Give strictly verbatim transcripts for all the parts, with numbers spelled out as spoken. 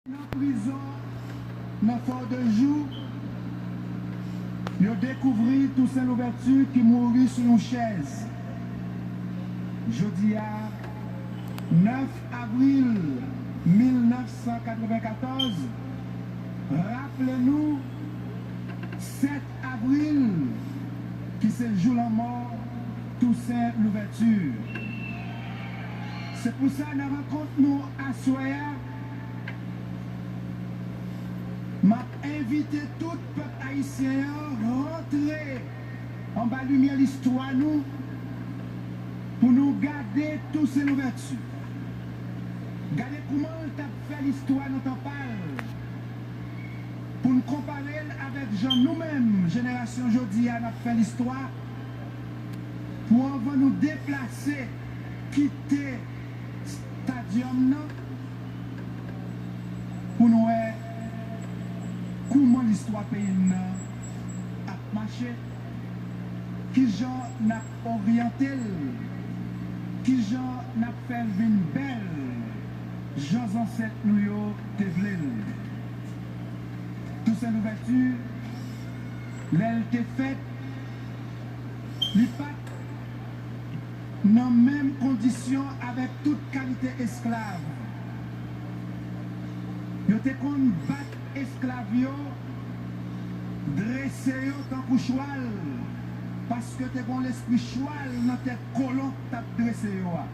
Nan prizon, nan Fort de Joux, yo dekouvri Toussaint Louverture ki mouri sou yon chèz. Jodi a, nèf avril mil nèf san katrevenkatòz, raple nou sèt avril, ki se jou lanmò Toussaint Louverture. Se pou sa, nan rankont nou aswè a, m ap envite tout pèp ayisyen an rantre anba limyè listwa nou pou nou gade Toussaint Louverture. Gade kouman l t ap fè listwa nan tan pa l. Pou n konpare l avèk jan nou menm, jenerasyon jodi a, n ap fè listwa, pou anvan nou deplase, kite stadyòm nan, pou n wè kouman listwa peyi n nan ap mache, kijan n ap oryante l, kijan n ap fè l vin bèl, jan zansèt nou yo te vle l. Toussaint Louverture, lè l te fèt, li pa t nan menm kondisyon avèk tout kalite esklav. Yo te konn bat esklav yo, drese yo tankou chwal, paske te gen lespri chwal nan tèt kolon k t ap drese yo a.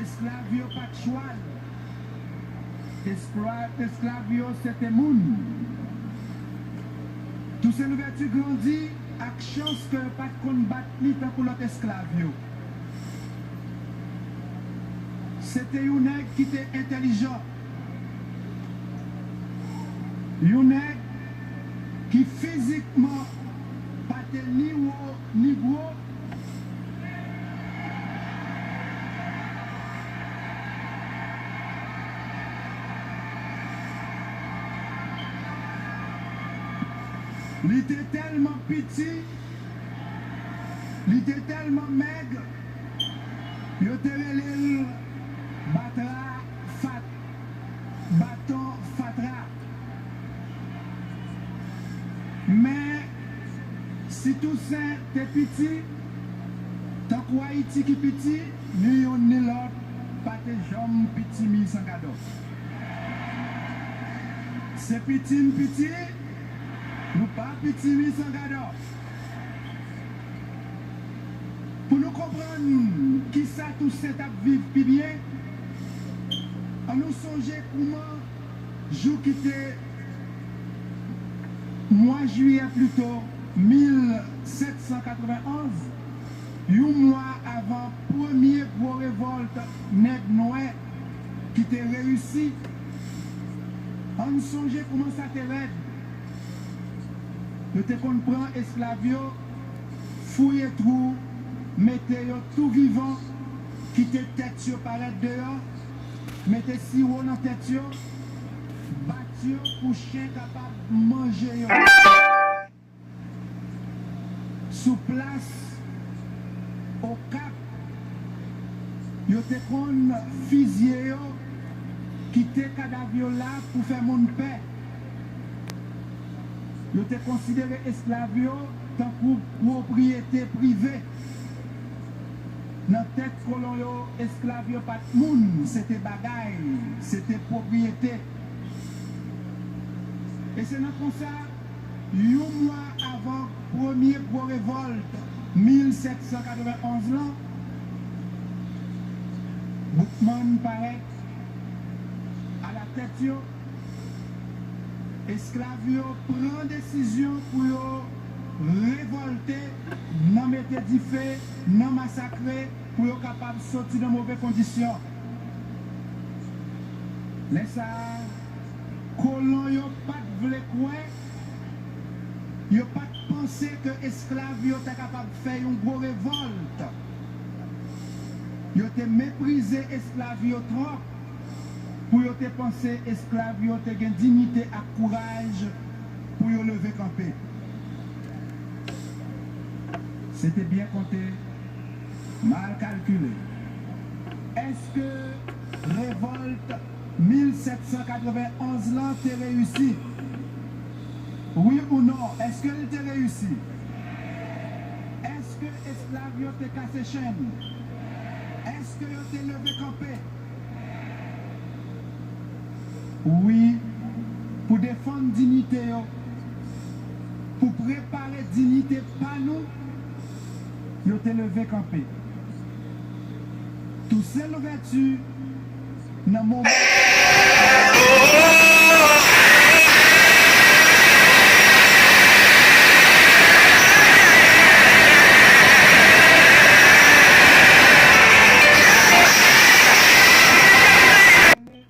Esklav yo pa t chwal. Esklav, esklav yo se te moun. Toussaint Louverture grandi ak chans ke yo pa t konn bat li tankou lòt esklav yo. Se te yon nèg ki te entèlijan. Yon nèg ki fizikman pa te ni wo ni gwo. Li te tèlman piti, li te tèlman mèg, yo te rele l Batra Fat, Baton Fatra. Men, si Tousen te piti, tankou Ayiti ki piti, ni youn ni lòt pa te janm piti mi san gadò. Se piti n piti, nou pa piti mi san gadò. Pou nou konprann kisa Tousen t ap viv pi byen, ann nou sonje kouman jou ki te mwa jiyè plito mil sèt san katrevenn onz, yon mwa avan premye gwo revòlt nèg nwè ki te reyisi, ann sonje kouman sa te rèd. Yo te konn pran esklav yo, fouye twou, mete yo tou vivan, kite tèt yo parèt deyò, mete siwo nan tèt yo, bat yo pou chen kapab manje yo. Sou plas Okap, yo te konn fizye yo, kite kadav yo la pou fè moun pè. Yo te konsidere esklav yo tankou pwopriyete prive. Nan tèt kolon yo, esklav yo pa t moun, se te bagay, se te pwopriyete. E se nan konsa, yon mwa avan premye gwo revòlt mil sèt san katrevenn onz lan, Boukman parèt alatèt yo. Esklav yo pran desizyon pou yo revòlte, nan mete dife, nan masakre, pou yo kapab soti nan move kondisyon. Lè sa a, kolon yo pa t vle kwè, yo pa t panse ke esklav yo ta kapab fè yon gwo revòlt. Yo te meprize esklav yo twòp pou yo te panse esklav yo te gen diyite ak kouraj pou yo leve kanpe. Se te byen konte, mal kalkile. Èske revòlt mil sèt san katrevenonz lan te reyisi? Wi ou non? Èske l te reyisi? Èske esklav yo te kase chenn? Èske yo te leve kanpe? Wi, pou defann diyite yo, pou prepare diyite pa nou, yo te leve kanpe. Tousen Louvèti, nan moman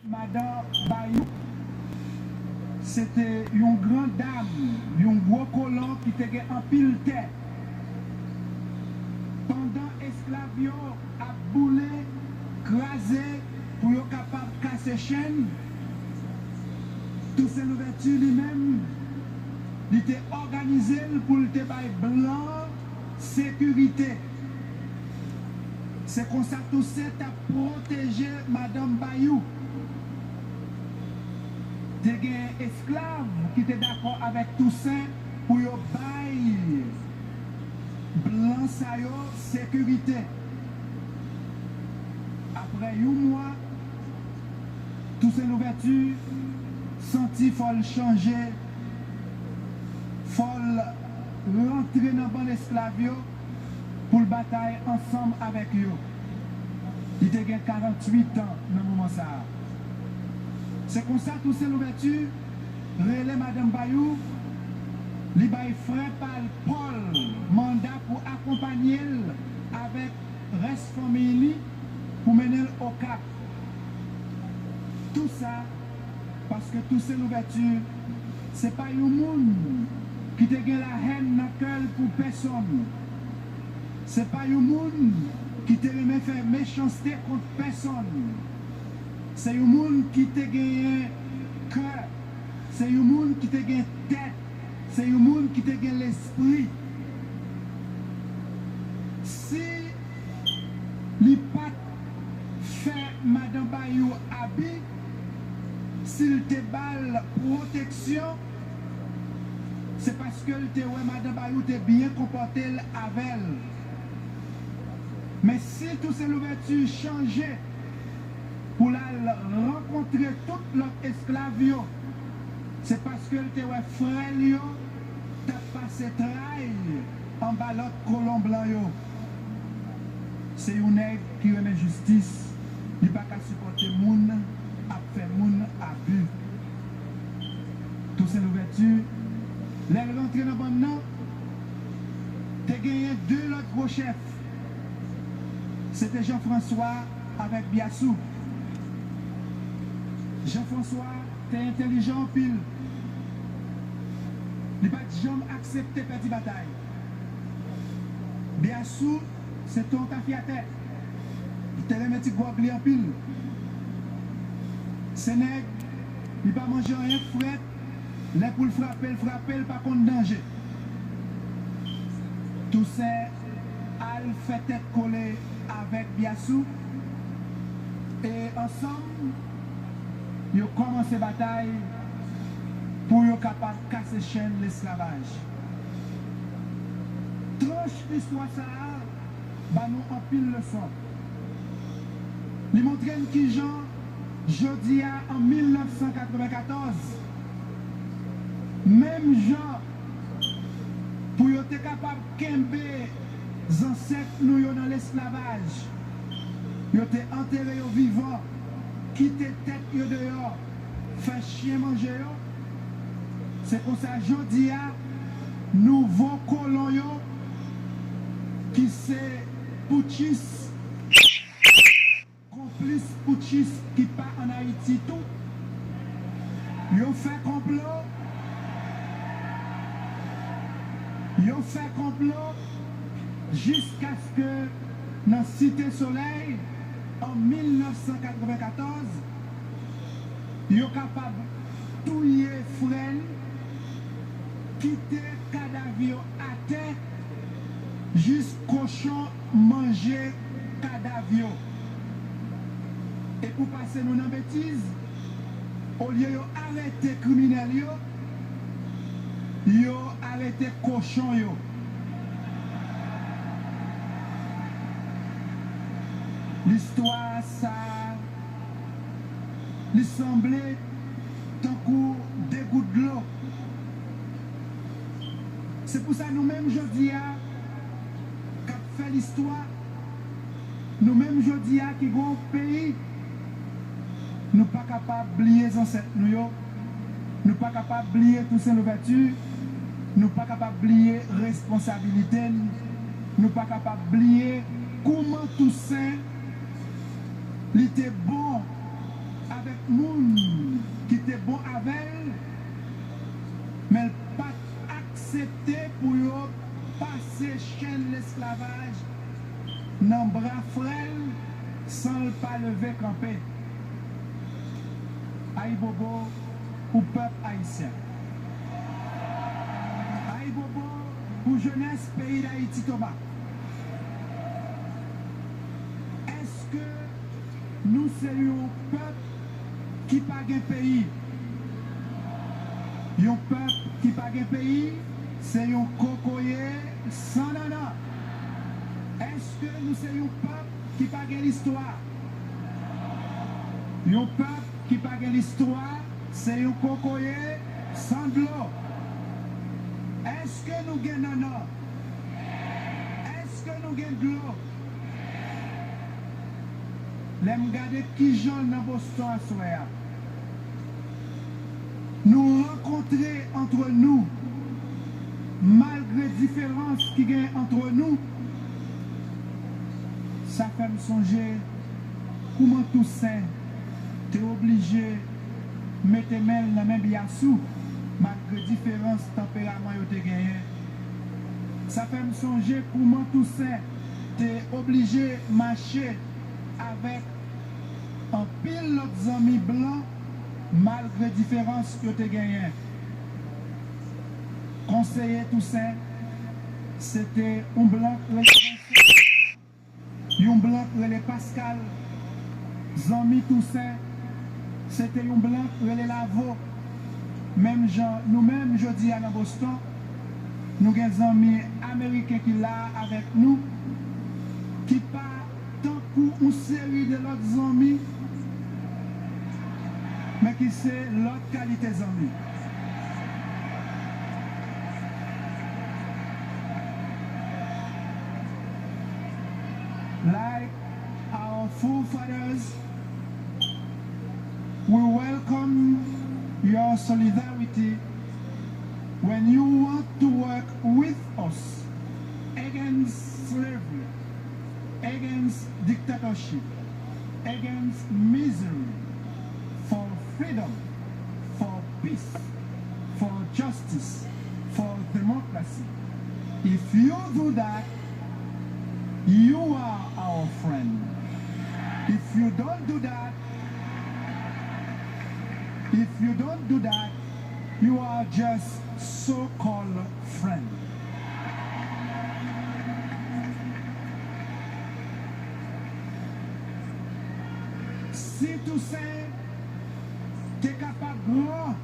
Madan Bayou, se te yon gran dam, yon gwo kolon ki te gen anpil tè. Pandan esklav yo ap boule, kraze pou yo kapab kase chenn, Tousen Louvèti li menm, li te òganize l pou l te bay blan sekirite. Se konsa Tousen t ap pwoteje Madanm Bayou. Te gen esklav ki te dakò avèk Tousen pou yo bay blan sa yo sekirite. Apre yon mwa, Tousen Louvèti santi fò l chanje, fò l rantre nan bann esklav yo pou l batay ansanm avèk yo. Li te gen karannwit an nan moman sa a. Se konsa Tousen Louvèti rele Madanm Bayou, li bay frè pa l Pòl manda pou akonpanye l avèk rès fanmiy li pou mennen l Okap. Tou sa paske Tousen Louvèti se pa yon moun ki te gen lahèn nan kè l pou pèsonn. Se pa yon moun ki te renmen fè mechanste kont pèsonn. Se yon moun ki te genyen kè. Se yon moun ki te gen tèt. Se yon moun ki te gen lespri. Si li pa t fè Madan Bayou abi, si l te ba l pwoteksyon, se paske l te wè Madan Bayou te byen konpòte l avè l. Men si Tousen Louvèti chanje pou l al rankontre tout lòt esklav yo, se paske l te wè frè l yo t ap pase tray anba lòt kolon blan yo. Se yon nèg ki renmen jistis, li pa ka sipòte moun ap fè moun abi. Tousen Louvèti, lè l rantre nan bann nan, te genyen de lòt gwo chèf. Se te Jan Franswa avèk Byasou. Jan Franswa te entèlijan anpil. Li pa t janm aksepte pèdi batay. Byasou se te yon tafyatè. Li te renmen ti gwòg li anpil. Se nèg, li pa manje anyen k frèt, lè pou l frape, l frape, l pa konn danje. Tousen al fè tèt kole avèk Byasou, e ansanm, yo kòmanse batay pou yo kapab kase chenn lesklavaj. Tranch istwa sa a ba nou anpil leson. Li montre n kijan, jodi a, an mil nèf san katrevenkatòz, menm jan pou yo te kapab kenbe zansèt nou yo nan lesklavaj, yo te antere yo vivan, kite tèt yo deyò, fè chen manje yo. Se konsa, jodi a, nouvo kolon yo, ki se poutchis, konplis poutchis ki pa ann Ayiti tou, yo fè konplo, yo fè konplo jiskaske nan Site Solèy, an mil nèf san katrevenkatòz, yo kapab touye frè l, kite kadav yo atè, jis kochon manje kadav yo. E pou pase nou nan betiz, olye yo arete kriminèl yo, yo arete kochon yo. Listwa sa a, li sanble tankou de gout dlo. Se pou sa nou menm jodi a k ap fè listwa, nou menm jodi a ki gen yon peyi, nou pa kapab bliye zansèt nou yo, nou pa kapab bliye Tousen Louvèti, nou pa kapab bliye responsabilite n, nou pa kapab bliye kouman Tousen li te bon avèk moun ki te bon avè l, men l pa t aksepte pou yo pase chèn lesklavaj nan bra frè l san l pa leve kanpe. Ayibobo pou pèp ayisyen. Ayibobo pou jenès peyi Dayiti Toba. Èske nou se yon pèp ki pa gen peyi? Yon pèp ki pa gen peyi, se yon kokoye san nannan. Èske nou se yon pèp ki pa gen listwa? Yon pèp ki pa gen listwa, se yon kokoye san dlo. Èske nou gen nannan? Èske nou gen dlo? Lè m gade kijan l nan Boston aswè a, nou rankontre antre nou, malgre diferans ki gen antre nou, sa fè m sonje kouman Tousen te oblije mete men l nan men Byasou, malgre diferans tanperaman yo te genyen. Sa fè m sonje kouman Tousen te oblije mache avèk anpil lòt zanmi blan, malgre diferans yo te genyen. Konseye Tousen, se te yon blan k rele Yon blan k rele Paskal, zanmi Tousen, se te yon blan k rele Lavo. Menm jan nou menm jodi a nan Boston, nou gen zanmi ameriken ki la avèk nou, ki pa tankou yon seri de lòt zanmi, men ki se lòt kalite zanmi. Like our forefathers, we welcome your solidarity when you want to work with us against slavery, against dictatorship, against misery, for freedom, for peace, for justice, for democracy. If you do that, you are our friend. If you don't do that, if you don't do that, you are just so-called friend. Si Tousen te kapab gran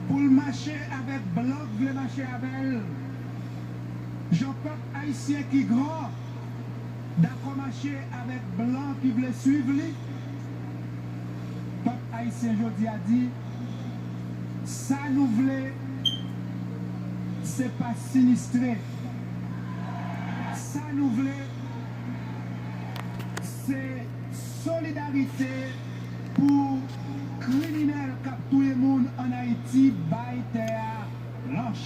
pou l mache avèk blan k vle mache avè l, jan pèp ayisyen ki gran dakò mache avèk blan ki vle swiv li, pèp ayisyen jodi a di, sa nou vle, se pa sinistre. Sa nou vle, se solidarite pou kriminèl k ap touye moun ann Ayiti bay tè a blanch.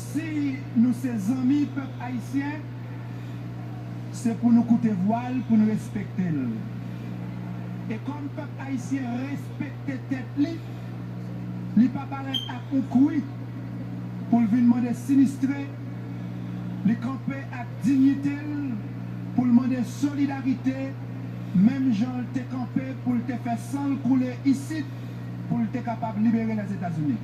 Si nou se zanmi pèp ayisyen, se pou nou koute vwa l, pou n respekte l. E kòm pèp ayisyen respekte tèt li, li pa parèt ak yon kwi pou l vin mande sinistre, li kanpe ak diyite l pou l mande solidarite, menm jan l te kanpe pou l te fè san l koule isit pou l te kapab libere Lèzetazini.